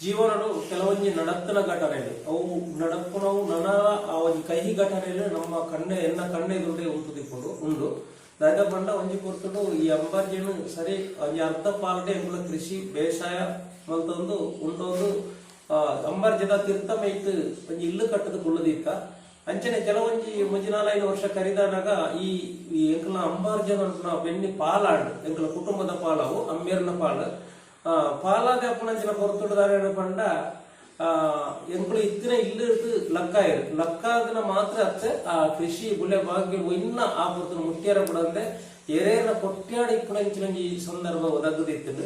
ಜೀವನಡು ಕೆಲವೊಂಜಿ ನಡತ್ತನ ಘಟನೆಲು ಅವು ನಡಪುನವು ನನಲ ಆ ಒಂಜಿ ಕಹಿ ಘಟನೆಲು ನಮ್ಮ ಕಣ್ಣೆ ಎನ್ನ ಕಣ್ಣೆದುರುಡೆ ಉಂತುದಿಪ್ಪುಂಡು ಉಂಡು. ದಾದ ಪಂಡ ಒಂಜಿ ಪೊರ್ತುಡು ಈ ಅಂಬರ್ಜಿನ್ ಸರಿ ಒಂಜಿ ಅರ್ಧ ಪಾಲ್ಡೆ ಎಂಕುಲ ಕೃಷಿ ಬೇಸಾಯ ಮಲ್ತೊಂದು ಉಂಡೊಂದು ಅಂಬರ್ಜಿದ ತಿರ್ತ ಮೈಟ್ ಒಂಜಿ ಇಲ್ಲು ಕಟ್ಟದ ಕುಲ್ಲುದಿತ್ತ. ಅಂಚನೆ ಕೆಲವೊಂಜಿ ಒಂಜಿ ನಾಲೈದು ವರ್ಷ ಕರಿದಾನಾಗ ಈ ಈ ಎಂಕಲ್ನ ಅಂಬಾರ್ಜನ ಪನ್ಪುನ ಬೆನ್ನಿ ಪಾಲಾಂಡ್, ಎಂಕಲ್ನ ಕುಟುಂಬದ ಪಾಲವು, ಅಮ್ಮೆರ್ನ ಪಾಲ್. ಪಾಲಾದೆ ಅಪ್ಪುನಂಚಿನ ಪೊರ್ತುಡು ದಾದ ಪಂಡ ಎಂಕುಲು ಇತ್ತಿನ ಇಲ್ಲು ಲಕ್ಕಾಯೆರ್. ಲಕ್ಕಾದನ ಮಾತ್ರ ಅತ್ತೆ, ಆ ಕೃಷಿ ಬುಲೆ ಭಾಗ್ಯ ಇನ್ನ ಆ ಪೊರ್ತುಡು ಮುಟ್ಟ್ಯರ ಬುಡಂದೆ ಏರೇರ್ನ ಕೊಟ್ಯಾಡ್ ಇಪ್ಪುನಂಚಿನ ಒಂಜಿ ಸಂದರ್ಭ ಒದಗ್ದಿತ್ತ್ಂಡ್.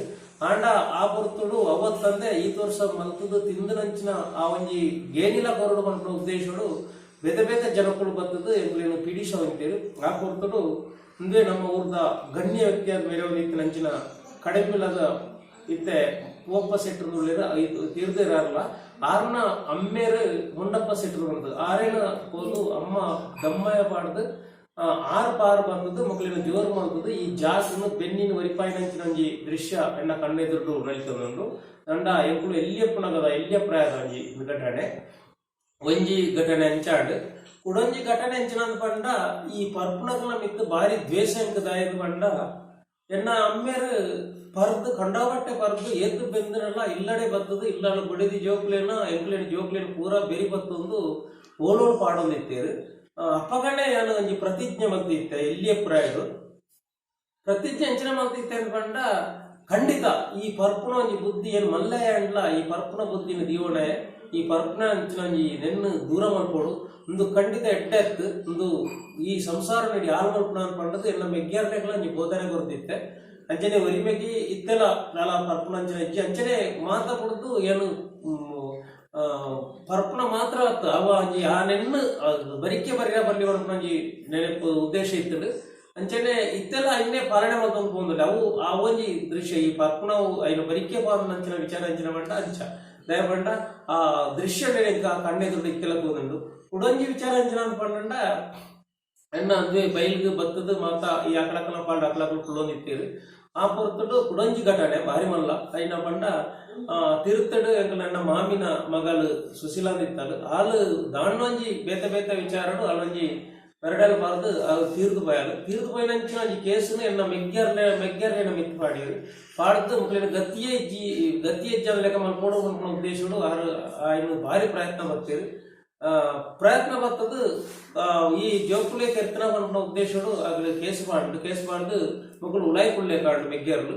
ಆಂಡ ಆ ಪೊರ್ತುಡು ಅವತ್ತಂದೆ ಈತ್ ವರ್ಷ ಮಲ್ತುದು ತಿಂದನಂಚಿನ ಆ ಒಂಜಿ ಗೇನಿಲ ಕೊರೊಡು ಪನ್ಪಿನ ಉದ್ದೇಶೊಡು ಬೇತೆ ಬೇತೆ ಜನಕುಲು ಬತ್ತುದು ಎಂಕುಲೆನ್ ಪೀಡಿಸವಂತೆರ್. ಆ ಪೊರ್ತುಡು ಉಂದುವೇ ನಮ್ಮ ಊರ್ದ ಗಣ್ಯ ವ್ಯಕ್ತಿಯಾದ ಮೇರೆವೊಂದಿತ್ತಿನಂಚಿನ ಕಡೆಮಿಲದ ಇತ್ತೆ ಪೋಪ್ಪ ಸೆಟ್ರು ಉಲ್ಲೆರ್, ತೀರ್ದಿರಾರ್ಲ. ಆರ್ನ ಅಮ್ಮೆರ್ ಮುಂಡಪ್ಪ ಸೆಟ್ರು ಪಂದ್ ಆರೆನ ಪೋದು ಅಮ್ಮ ದಮ್ಮಯ್ಯ ಪಾಡ್ದ್ ಆರ್ ಪಾರ್ ಬಂದದ್ದು ಮೊಕಲೆನ ಜೋರು ಮಲ್ತುದು ಈ ಜಾಸ್ನ್ ಬೆನ್ನಿನ್ ಒರಿಪಾಯಿನಂಚಿನ ಒಂಜಿ ದೃಶ್ಯ ಎನ್ನ ಕಣ್ಣೆದುರುಡು ನಲಿತೊಂದುಂಡು. ಅಂಡ ಎಂಕುಲು ಎಲ್ಯಪ್ಪುನಗದ ಎಲ್ಯ ಪ್ರಾಯದ ಒಂಜಿ ಘಟನೆ. ಒಂಜಿ ಘಟನೆ ಅಂಚಾಂಡ್. ಕುಡೊಂಜಿ ಘಟನೆ ಎಂಚಿನಂದ್ ಪಂಡ, ಈ ಪರ್ಪುನಕಲ್ನ ಮಿತ್ತ್ ಬಾರಿ ದ್ವೇಷ ಎಂಕ್. ದಾಯೆಗ್ ಪಂಡ ಎನ್ನ ಅಮ್ಮೆರ್ ಪರ್ದ್ ಕಂಡಾಬಟ್ಟೆ ಪರ್ದ್ ಏತ್ ಬೆಂದನಲ್ಲ ಇಲ್ಲಡೆ ಬತ್ತುದು ಇಲ್ಲಲ್ ಬೊಡೆದಿ ಜೋಕ್ಲೆನ ಎಂಕ್ಲೆನ ಜೋಕ್ಲೆನ್ ಪೂರ ಬೆರಿ ಪತ್ತೊಂದು ಓಲೋಲು ಪಾಡೊಂದಿತ್ತೆರ್. ಅಪಗನೇ ಯಾನ್ ಒಂಜಿ ಪ್ರತಿಜ್ಞೆ ಮಲ್ತಿತ್ತೆ ಎಲ್ಯ ಪ್ರಾಯಡ್. ಪ್ರತಿಜ್ಞೆ ಎಂಚಿನ ಮಲ್ತಿತ್ತೆ ಅಂದ್ ಪಂಡ, ಖಂಡಿತ ಈ ಪರ್ಪುನ ಒಂಜಿ ಬುದ್ಧಿ ಏನ್ ಮಲ್ಲೆ ಆಂಡ್ಲ ಈ ಪರ್ಪುನ ಬುದ್ಧಿನ್ ದೀವೊಣೆ, ಈ ಪರ್ಪುನ ಅಂಚಿನ ಒಂಜಿ ನೆನ್ನ್ ದೂರ ಮಲ್ಪೊಡು, ಉಂದು ಖಂಡಿತ ಎಡ್ಡೆ ಅತ್ತ್, ಉಂದು ಈ ಸಂಸಾರ ಇಡೀ ಹಾಲ್ ಮಲ್ಪುನ ಪಂಡ್ದ್ ಎನ್ನ ಮೆಗ್ಯರ್ಲೆಗ್ಲ ಒಂಜಿ ಬೋಧನೆ ಕೊರ್ದಿತ್ತೆ. ಅಂಚನೆ ಒರಿಮೆಗಿ ಇತ್ತೆಲ ದಾಲ ಪರ್ಪುನ ಅಂಚಿನ ಇಜ್ಜಿ. ಅಂಚನೆ ಮಾತ ಬುಡ್ದು ಏನ್ ಪರ್ಪುನ ಮಾತ್ರ ಅತ್ತ್, ಅವ ಒಂಜಿ ಆ ನೆನ್ನ್ ಬರಿಕೆ ಬರ್ಯ ಬಲ್ಲಿ ಪನ್ಪುನ ಒಂಜಿ ನೆನೆಪು ಉದ್ದೇಶ ಇತ್ತ್ಂಡ್. ಅಂಚನೆ ಇತ್ತೆಲ ಐನೇ ಪಾಲನೆ ಮಲ್ತೊಂದು ಪೋವೊಂದುಲ್ಲೆ. ಅವು ಆ ಒಂಜಿ ದೃಶ್ಯ ಈ ಪರ್ಪುನವು ಐನ ಬರಿಕೆ ಪಾರುನಂಚಿನ ವಿಚಾರ ಅಂಚಿನ ಪಂಡ ಅಂಚ. ದಾಯೆ ಪಂಡ ಆ ದೃಶ್ಯ ಎಂಕ್ ಆ ಕಣ್ಣೆದುರುಡು ಇತ್ತೆಲ ತೋಜುಂಡು. ಕುಡೊಂಜಿ ವಿಚಾರ ಅಂಚಿನ ಪಂಡ, ಎನ್ನ ಅಂದುವೆ ಬೈಲ್ಗ್ ಬತ್ತುದು ಮಾತ ಈ ಅಕಲಕಲ್ನ ಪಾಲ್ಡ್ ಅಕಲಕುಲು ಕುಲ್ಲೊಂದಿತ್ತೆರ್. ಆ ಪೊರ್ತುಡು ಕುಡೊಂಜಿ ಘಟನೆ ಬಾರಿ ಮಲ್ಲ ಐನ ಪಂಡ, ತಿರುತ್ತಡ್ ಎಂಕಲ್ನ ಎನ್ನ ಮಾಮಿನ ಮಗಲ್ ಸುಶೀಲಾಂದ್ ಇತ್ತಲ್. ಆಲ್ ದಾನ್ನೊಂಜಿ ಬೇತೆ ಬೇತೆ ವಿಚಾರಡ್ ಆಲೊಂಜಿ ಪೆರಡೆಲ್ ಪಾರ್ದ್ ಆಲ್ ತೀರ್ದ್ ಪೋಯಲ್. ತೀರ್ದ್ ಪೋಯಿನಂಚಿನ ಒಂಜಿ ಕೇಸ್ನ್ ಎನ್ನ ಮೆಗ್ಯರ್ಲೆ ಮೆಗ್ಯರ್ಲೆನ ಮಿತ್ತ್ ಪಾಡಿಯೆರ್. ಪಾಡ್ದ್ ಮೊಕ್ಲೆನ ಗತಿಯೇ ಇಜ್ಜಿ, ಗತಿಯೇ ಇಜ್ಜಂದಿಲೆಕ ಮಲ್ಪೊಡು ಪನ್ಪುನ ಉದ್ದೇಶೊಡು ಆರ್ ಆಯ್ನ್ ಬಾರಿ ಪ್ರಯತ್ನ ಬತ್ತೆರ್. ಪ್ರಯತ್ನ ಬತ್ತದ್ ಈ ಜೋಕುಲೇ ಕೆರ್ತಿನ ಪನ್ಪುನ ಉದ್ದೇಶೊಡು ಅಗ್ಲ್ ಕೇಸ್ ಪಾಡ್ಂಡ್. ಕೇಸ್ ಪಾಡ್ದ್ ಮೊಕುಲು ಉಲಾಯಿ ಕುಲ್ಲೆಕಾಂಡ್ ಮೆಗ್ಯರ್ಲು.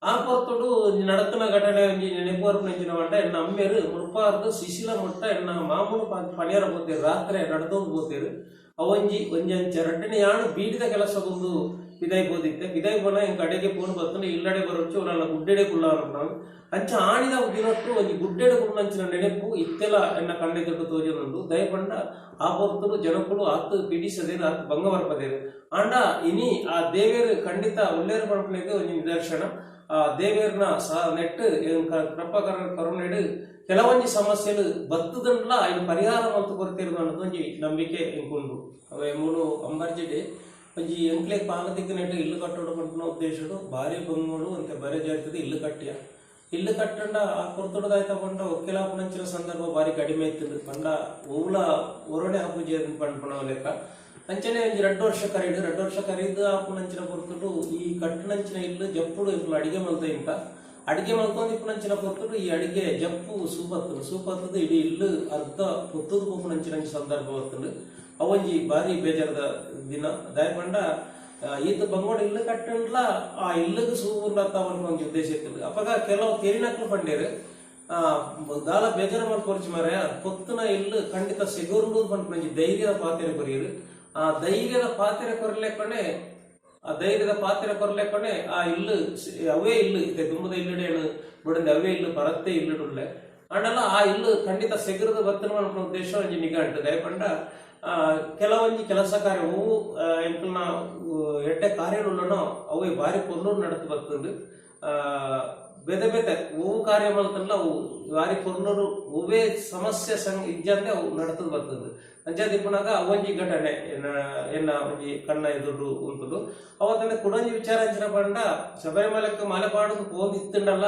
ಆ ಪೊರ್ತುಡು ಒಂಜಿ ನಡತಿನ ಘಟನೆ ಒಂಜಿ ನೆನೆಪು ಬರ್ಪುನಂಚಿನ ಪಂಡ, ಎನ್ನ ಅಮ್ಮೆರ್ ಮುಲ್ಪಾರ್ದ್ ಸಿಸಿಲ ಮುಟ್ಟ ಎನ್ನ ಮಾಮುನು ಪನಿಯರ ಪೋತೆರ್, ರಾತ್ರೆ ನಡತೊಂದು ಪೋತೆರ್. ಅವೊಂಜಿ ಒಂಜಿ ಅಂಚ. ರಡ್ಡನೆ ಯಾನ್ ಬೀಡಿದ ಕೆಲಸಗೊಂದು ಪಿದಾಯಿ ಪೋದಿತ್ತೆ. ಪಿದಾಯಿ ಪೋನ ಎಂಕ್ ಅಡೆಗೆ ಫೋನ್ ಬತ್ತ್ಂಡ್, ಇಲ್ಲಡೆ ಬರೊಡ್ಚಿ ಓಲಾಂಡ ಗುಡ್ಡೆಡೆ ಕುಲ್ಲಾವೊಂದು. ಅಂಚ ಆನಿದ ದಿನೊಟ್ಟು ಒಂಜಿ ಗುಡ್ಡೆಡ್ ಕುಲ್ಲುನಂಚಿನ ನೆನೆಪು ಇತ್ತೆಲ ಎನ್ನ ಕಣ್ಣೆದುರುಡು ತೋಜೊಂದುಂಡು. ದಾಯೆ ಪಂಡ ಆ ಪೊರ್ತುಡು ಜನಕುಲು ಆತ್ ಪೀಡಿಸದೆರ್, ಆತ್ ಬಂಗ ಬರ್ಪದೆರ್. ಆಂಡ ಇನಿ ಆ ದೇವೆರ್ ಖಂಡಿತ ಉಲ್ಲೆರ್ ಪನ್ಪುನೆಗ್ ಒಂಜಿ ನಿದರ್ಶನ. ಆ ದೇವೆರ್ನ ಸ ನೆಟ್ಟ್ ಎಂಕ ಕೃಪಾ ಕರುಣೆಡ್ ಕೆಲವೊಂಜಿ ಸಮಸ್ಯೆಲು ಬತ್ತುದುಂಡಲ ಐನ್ ಪರಿಹಾರ ಮಲ್ತ್ ಕೊರ್ತೆರ್ ಪಂಡ್ದ್ ಒಂಜಿ ನಂಬಿಕೆ ಎಂಕುಂಡು. ಅವೆ ಮೂಲು ಅಂಬರ್ಜಿಡ್ ಒಂಜಿ ಎಂಕ್ಲೆಗ್ ಪಾಲ ತಿಕ್ಕುನೆಟ್ ಇಲ್ಲ್ ಕಟ್ಟೊಡು ಪನ್ಪುನ ಉದ್ದೇಶೊಡು ಬಾರಿ ಬಂಗೊಡು ಒಂತೆ ಬರೆ ಜರ್ತ್ದ್ ಇಲ್ಲ್ ಕಟ್ಟಿಯ. ಇಲ್ಲ್ ಕಟ್ಟ್ಂಡ ಆ ಪೊರ್ತುಡು ದಾಯ್ತ ಪಂಡ ಒಕ್ಕೆಲಾಪುನಂಚಿನ ಸಂದರ್ಭ ಬಾರಿ ಕಡಿಮೆ ಇತ್ತ್ಂಡ್. ಪಂಡ ಒವ್ಲ ಒರೋನೆ ಆಪುಜಿ ಪನ್ಪುನ ಲೆಕ್ಕ. ಅಂಚನೆ ಒಂಜಿ ರಡ್ಡ್ ವರ್ಷ ಕರೀಡ್, ರಡ್ಡ್ ವರ್ಷ ಕರೀದ್ ಆಪುನಂಚಿನ ಪೊರ್ತುಡು ಈ ಕಟ್ಟುನಂಚಿನ ಇಲ್ಲ್ ಜಪ್ಪುಡು ಎಂಕುಲು ಅಡಿಗೆ ಮಲ್ತ ಇಂತ. ಅಡಿಗೆ ಮಲ್ತೊಂದು ಇಪ್ಪುನಂಚಿನ ಪೊರ್ತುಡು ಈ ಅಡಿಗೆ ಜಪ್ಪು ಸೂಪತ್ತುಂಡು. ಸೂಪತ್ತುದು ಇಡೀ ಇಲ್ಲ್ ಅರ್ಧ ಪೊತ್ತುದು ಪೋಪುನಂಚಿನ ಒಂಜಿ ಸಂದರ್ಭ ಬತ್ತ್ಂಡ್. ಅವೊಂಜಿ ಬಾರಿ ಬೇಜಾರದ ದಿನ. ದಾಯೆ ಪಂಡ ಈತ್ ಬಂಗೋಡು ಇಲ್ಲ್ ಕಟ್ಟ್ಂಡ್ಲಾ ಆ ಇಲ್ಲ್ಗ್ ಸೂ ಉಂಡತ್ತ ಪನ್ಪಿನ ಒಂಜಿ ಉದ್ದೇಶ ಇತ್ತ್ಂಡ್. ಅಪಗ ಕೆಲವು ತೆರಿನಕುಲು ಪಂಡೆರ್, ದಾಲ ಬೇಜಾರ್ ಮಲ್ಪೊರ್ಚಿ ಮಾರಾಯ, ಪೊತ್ತುನ ಇಲ್ಲ್ ಖಂಡಿತ ಸೆಗುರುಂಡು ಪನ್ಪಿನ ಒಂಜಿ ಧೈರ್ಯದ ಪಾತೆರ ಕೊರಿಯೆರ್. ಆ ಧೈರ್ಯದ ಪಾತೆರ ಕೊರ್ಲೆಕ್ಕನೆ ಆ ಧೈರ್ಯದ ಪಾತೆರ ಕೊರ್ಲೆಕ್ಕನೆ ಆ ಇಲ್ಲ್ ಅವೇ ಇಲ್ಲ್ ಇತ್ತೆ ದುಂಬುದ ಇಲ್ಲುಡೇನು ಬುಡಂದೆ ಅವೇ ಇಲ್ಲ್ ಪರತ್ತೆ ಇಲ್ಲುಡುಲ್ಲೆ. ಆಂಡಲ ಆ ಇಲ್ಲ್ ಖಂಡಿತ ಸೆಗುರುದು ಬತ್ತುಂಡು ಪನ್ಪಿನ ಉದ್ದೇಶ ಒಂಜಿ ನಿಗಂಟ್. ದಾಯೆ ಪಂಡ ಕೆಲವೊಂಜಿ ಕೆಲಸ ಕಾರ್ಯ ಒವು ಎಂಕಲ್ನ ಎಡ್ಡೆ ಕಾರ್ಯಲು ಉಲ್ಲನೋ ಅವೇ ಬಾರಿ ಪೊರ್ಲುಡು ನಡತ್ ಬತ್ತ್ಂಡ್. ಬೇತೆ ಬೇತೆ ಒವು ಕಾರ್ಯ ಮಲ್ತ್ಂಡಲ ಅವು ಬಾರಿ ಪೊರ್ಲುಡು ಒವ್ವೇ ಸಮಸ್ಯೆ ಸಂ ಇಜ್ಜಂದೆ ಅವು ನಡತ್ ಬತ್ತ್ಂಡ್. ಅಂಚಾದ್ ಇಪ್ಪುನಗ ಅವೊಂಜಿ ಘಟನೆ ಎನ್ನ ಎನ್ನ ಒಂಜಿ ಕಣ್ಣ ಎದುರುಡು ಉಂತುಂಡು. ಅವತ್ತಂದೆ ಕುಡೊಂಜಿ ವಿಚಾರ ಎಂಚಿನ ಪಂಡ, ಶಬರಿಮಲೆಕ್ ಮಾಲೆ ಪಾಡೊಂದು ಪೋವೊಂದು ಇತ್ತ್ಂಡಲ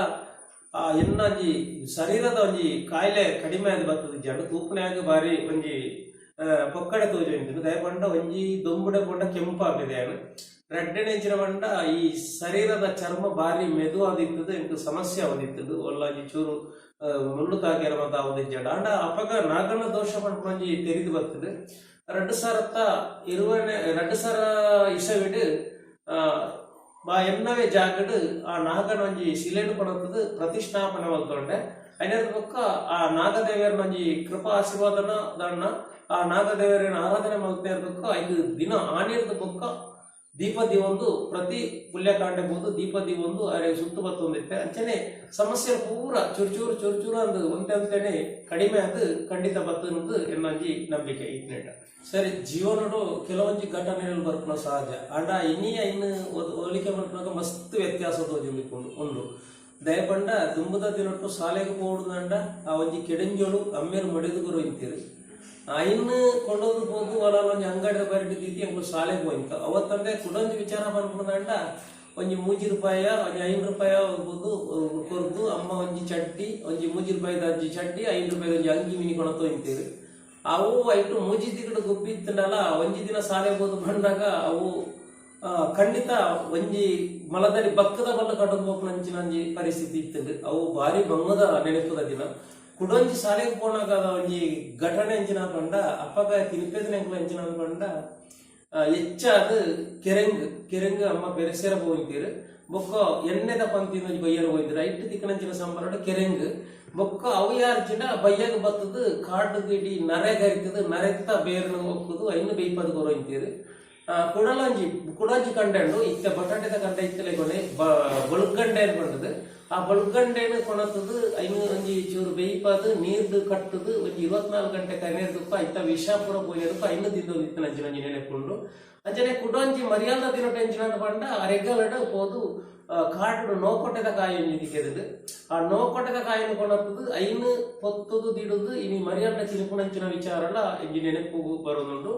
ಆ ಎನ್ನ ಒಂಜಿ ಶರೀರದ ಒಂಜಿ ಕಾಯಿಲೆ ಕಡಿಮೆ ಆದ್ ಬತ್ತುದಿಜ್ಜಾಂಡ್ ತೂಪುನಾಗ ಬಾರಿ ಒಂಜಿ ಪೊಕ್ಕಡೆ ತೋಜೊಂದಿತ್ತುಂಡು. ದಾಯೆ ಪಂಡ ಒಂಜಿ ದೊಂಬುಡೆ ಪೋಂಡ ಕೆಂಪಾಪೆದೆ ಯಾನ್. ರಡ್ಡನೆ ಎಂಚಿನ ಪಂಡ ಈ ಶರೀರದ ಚರ್ಮ ಬಾರಿ ಮೆದು ಆದಿತ್ತುದು, ಎಂಕ್ ಸಮಸ್ಯೆ ಆವೊಂದಿತ್ತುದು. ಒಲ್ಲ ಒಂಜಿ ಚೂರು ಮುಳ್ಳು ತಾಗಿಯರ ಮಾತ ಆವೊಂದಿಜ್ಜಾಂಡ್. ಆಂಡ ಅಪಗ ನಾಗನ ದೋಷ ಪನ್ಪುನ ಒಂಜಿ ತೆರಿದ್ ಬತ್ತುದು. 2020ನೇ 2000 ಇಸವಿಡ್ ಬಾ ಎನ್ನವೇ ಜಾಗಡ್ ಆ ನಾಗನ ಒಂಜಿ ಶಿಲೆನ್ ಕೊನತ್ತುದು ಪ್ರತಿಷ್ಠಾಪನೆ ಮಲ್ತೊಂಡೆ. ಐನೆರ್ದ್ ಬೊಕ್ಕ ಆ ನಾಗದೇವೆರ್ನ ಒಂಜಿ ಕೃಪಾ ಆಶೀರ್ವಾದನ ದಾನ್ನ ಆ ನಾಗದೇವರೆನ ಆರಾಧನೆ ಮಲ್ತೇರ್ದ್ ಬೊಕ್ಕ ಐಕ್ ದಿನ ಆನಿರ್ದ್ ಬೊಕ್ಕ ದೀಪ ದೀವೊಂದು ಪ್ರತಿ ಪುಲ್ಯಕಾಂಡೆ ಪೋದು ದೀಪ ದೀವೊಂದು ಅರೆ ಸುತ್ತು ಬತ್ತೊಂದಿತ್ತೆ. ಅಂಚನೆ ಸಮಸ್ಯೆ ಪೂರ ಚೂರು ಚೂರು ಚೂರು ಚೂರು ಅಂದ್ ಒಂತೆ ಒಂತೆನೆ ಕಡಿಮೆ ಆದ್ ಖಂಡಿತ ಬತ್ತುಂದು ಎನ್ನ ಒಂಜಿ ನಂಬಿಕೆ ಇತ್ನೆಟ. ಸರಿ, ಜೀವನೊಡು ಕೆಲವೊಂಜಿ ಘಟನೆಲು ಬರ್ಪುನ ಸಹಜ. ಆಂಡ ಇನಿ ಐನ್ ಹೋಲಿಕೆ ಮಲ್ಪುನಗ ಮಸ್ತ್ ವ್ಯತ್ಯಾಸ ತೋಜೊಂದಿಪ್ಪುಂಡು ಉಂಡು. ದಾಯೆ ಪಂಡ ದುಂಬುದ ದಿನೊಟ್ಟು ಶಾಲೆಗ್ ಪೋವೊಡುಂದಾಂಡ ಆ ಒಂಜಿ ಕೆಡೆಂಜೊಡು ಅಮ್ಮೆರ್ ಮಡೆದ್ ಕೊರೊ ಇತ್ತೆರ್. ಐನ್ ಕೊಂಡೊಂದು ಪೋದು ಒಲಲ ಒಂಜಿ ಅಂಗಡಿದ ಬರಿಟ್ ದೀತಿ ಎಂಕುಲು ಶಾಲೆಗ್ ಪೋಯಿಂತ. ಅವತ್ತಂದೆ ಕುಡೊಂಜಿ ವಿಚಾರ ಪನ್ಪುನದಾಂಡ ಒಂಜಿ ಮೂಜಿ ರೂಪಾಯ ಒಂಜಿ 5 ರೂಪಾಯ ಪೋದು ಕೊರ್ದು ಅಮ್ಮ ಒಂಜಿ ಚಡ್ಡಿ ಒಂಜಿ 3 ರೂಪಾಯಿದ ಒಂಜಿ ಚಡ್ಡಿ 5 ರೂಪಾಯಿದ ಒಂಜಿ ಅಂಗಿ ಮಿನಿ ಕೊನೊತೊ ಇಂತೆರ್. ಅವು ಐಟ್ ಮೂಜಿ ತಿಗಡ್ ಗೊಬ್ಬಿ ಇತ್ತ್ಂಡಲ ಒಂಜಿ ದಿನ ಶಾಲೆಗ್ ಪೋದು ಬನ್ನಗ ಅವು ಖಂಡಿತ ಒಂಜಿ ಮಲದರಿ ಬಕ್ಕದ ಬಲ್ಲ ಕಟೊಂದು ಪೋಪುನಂಚಿನ ಒಂಜಿ ಪರಿಸ್ಥಿತಿ ಇತ್ತ್ಂಡ್. ಅವು ಬಾರಿ ಬಂಗದ ನೆನಪುದ ದಿನ. ಕುಡೊಂಜಿ ಶಾಲೆಗ್ ಪೋನಗ ಒಂಜಿ ಘಟನೆ ಎಂಚಿನ ಪಂಡ ಅಪಗ ತಿನ್ಪೆದಿನ ಎಂಕುಲು ಎಂಚಿನ ಪಂಡ ಎಚ್ಚಾದ್ ಕೆರೆಂಗ್ ಕೆರೆಂಗ್ ಅಮ್ಮ ಬೆರೆಸೆರ ಪೋವೊಂತೆರ್. ಬೊಕ್ಕ ಎಣ್ಣೆದ ಪಂತಿಂದ್ ಒಂಜಿ ಬಯ್ಯರ ಪೋಯಿದ್ರು. ಐಟ್ ತಿಕ್ಕನಂಚಿನ ಸಂಬರಡ್ ಕೆರೆಂಗ್ ಬೊಕ್ಕ ಅವು ಯಾರ್ಜಿಂಡ ಬಯ್ಯಗ್ ಬತ್ತುದು ಕಾಡ್ ಇಡೀ ನರೆ ಗರಿತುದು ನರೆತ್ತ ಬೇರ್ನ್ ಒಕ್ಕುದು ಐನ್ ಬೇಯ್ಪದ್ ಕೊರೊಂತೆರ್. ಕುಡಲೊಂಜಿ ಕುಡೊಂಜಿ ಕಂಡೆ ಉಂಡು. ಇತ್ತೆ ಬಟಾಟೆದ ಕಂಡೆ ಇತ್ತಲೆಕೊನೆ ಬೊಳ್ಕಂಡೆ ಪಂಡುದು. ಆ ಬೊಳ್ಕಂಡೆನ್ ಕೊನತುದು ಐನ್ ಒಂಜಿ ಚೂರು ಬೇಯ್ಪಾದ್ ನೀರ್ಡ್ ಕಟ್ಟುದು ಒಂಜಿ 24 ಗಂಟೆ ಕನೆರ್ದುಪ್ಪ ಐತ ವಿಷ ಪೂರ ಪೋಯಿನೆರ್ದುಪ್ಪ ಐನ್ ತಿಂದೊಂದು ಇತ್ತಿನಂಚಿನ ಒಂಜಿ ನೆನೆಪುಂಡು. ಅಂಚನೆ ಕುಡೊಂಜಿ ಮರಿಯಾಲದ ದಿನೊಟು ಎಂಚಿನ ಪಂಡ ಅರೆಗಲಡ್ ಪೋದು ಕಾಡುಡು ನೋಕೊಟೆದ ಕಾಯಿ ಒಂಜಿ ತಿಕ್ಕೆದುಂಡು. ಆ ನೋಕೊಟೆದ ಕಾಯಿನ್ ಕೊನತುದು ಐನ್ ಪೊತ್ತುದು ದಿಡುದು ಇನಿ ಮರಿಯಾಲದ ತಿನ್ಪುನಂಚಿನ ವಿಚಾರಲ ಒಂಜಿ ನೆನೆಪು ಬರೊಂದುಂಡು.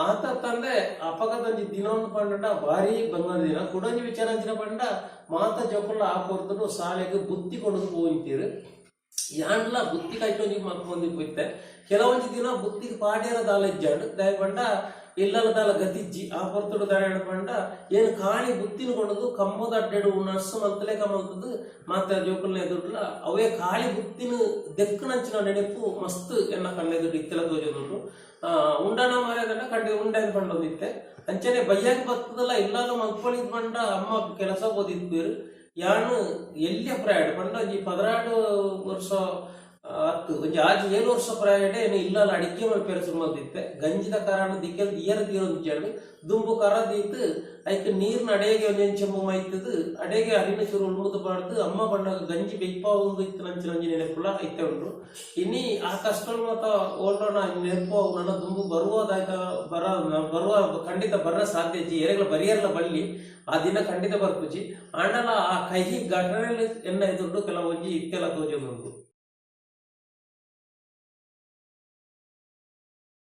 ಆತ ಅತ್ತಂದೆ ಅಪಗದೊಂಜಿ ದಿನ ಪಂಡ ಭಾರಿ ಬಂಗದ ದಿನ. ಕುಡೊಂಜಿ ವಿಚಾರ ಅಂಚಿನ ಪಂಡ ಮಾತ ಜೋಕುಲ್ಲ ಆ ಪೊರ್ತುಡು ಶಾಲೆಗ್ ಬುತ್ತಿ ಕೊನೊದು ಪೋವೊಂದಿತ್ತೆರ್. ಯಾನ್ಲ ಬುತ್ತಿ ಕೈಟೊಂಜಿ ಮಲ್ಪೊಂದು ಇತ್ತೆ. ಕೆಲವೊಂಜಿ ದಿನ ಬುತ್ತಿಗ್ ಪಾಡ್ಯರ ದಾಲ ಇಜ್ಜಾಂಡ್. ದಾಯೆ ಪಂಡ ಇಲ್ಲಲ ದಾಲ ಗತಿಜ್ಜಿ. ಆ ಪೊರ್ತುಡು ದಾಯೆ ಪಂಡ ಏನ್ ಖಾಲಿ ಬುತ್ತಿನ ಕೊನೊದು ಕಂಬದ ಅಡ್ಡೆಡ್ ನರ್ಸ್ ಮಲ್ತಲೆಕ ಮಲ್ತುದು ಮಾತ ಜೋಕುಲ್ನ ಎದುರುಡ್ಲ ಅವೇ ಖಾಲಿ ಬುತ್ತಿನ ದೆಕ್ಕುನಂಚಿನ ನೆನೆಪು ಮಸ್ತ್ ಎನ್ನ ಕಣ್ಣೆದುರು ಇತ್ತೆಲ ತೋಜೊಂದುಂಡು. ಉಂಡನ ಮಾರ್ಯದಂಡ ಕಂಡಿ ಉಂಡೆ ಪಂಡೊಂದಿತ್ತೆ. ಅಂಚನೆ ಬಯ್ಯಾಗ ಬತ್ತದಲ್ಲ ಇಲ್ಲಾಗ ಮಲ್ಪೊಲಿದ್ ಪಂಡ ಅಮ್ಮ ಕೆಲಸ ಪೋದಿತ್ಪೆರ್. ಯಾನ್ ಎಲ್ಯ ಪ್ರಾಯಡ್ ಪಂಡ ಒಂಜಿ 12 ವರ್ಷ ಅತ್ತ್ ಒಂಜಿ 6 7 ವರ್ಷ ಪ್ರಾಯಡ್ ಏನ್ ಇಲ್ಲಲ ಅಡಿಗೆ ಮಲ್ಪೆರೆ ಸುರು ಮಲ್ದಿತ್ತೆ. ಗಂಜಿದ ಕರನ್ ದಿಕ್ಕೆಲ್ ದೀಯರ ತೀರೊಂದಿಜ್ಜಾಂಡ್. ದುಂಬು ಕರ ದೀತ್ ಐಕ್ ನೀರ್ನ್ ಅಡೇಗೆ ಒಂಜೊಂಜಿ ಚೆಂಬು ಮೈತ್ದ್ ಅಡೇಗೆ ಅರಿನ್ ಚೂರು ಉಲ್ಮುದು ಪಾಡ್ದ್ ಅಮ್ಮ ಪನ್ನಗ ಗಂಜಿ ಬೆಯ್ಪಾವೊಂದು ಇತ್ತಿನಂಚಿನ ಒಂಜಿ ನೆನೆಪುಲ ಇತ್ತೆ ಉಂಡು. ಇನಿ ಆ ಕಷ್ಟೊಲು ಮಾತ ಓಲ್ಡೋಣ ನೆನಪು ಅವು ನನ ದುಂಬು ಬರುವದಾಯ್ತ ಬರ ಬರುವ ಖಂಡಿತ ಬರ್ರ ಸಾಧ್ಯ ಇಜ್ಜಿ. ಏರೆಗ್ಲ ಬರಿಯರ್ಲ ಬಲ್ಲಿ ಆ ದಿನ ಖಂಡಿತ ಬರ್ಪುಜಿ. ಆಂಡಲ ಆ ಕಹಿ ಘಟನೆ ಎನ್ನ ಎದುರುಡು ಕೆಲವೊಂಜಿ ಇತ್ತೆಲ ತೋಜೊಂದುಂಡು.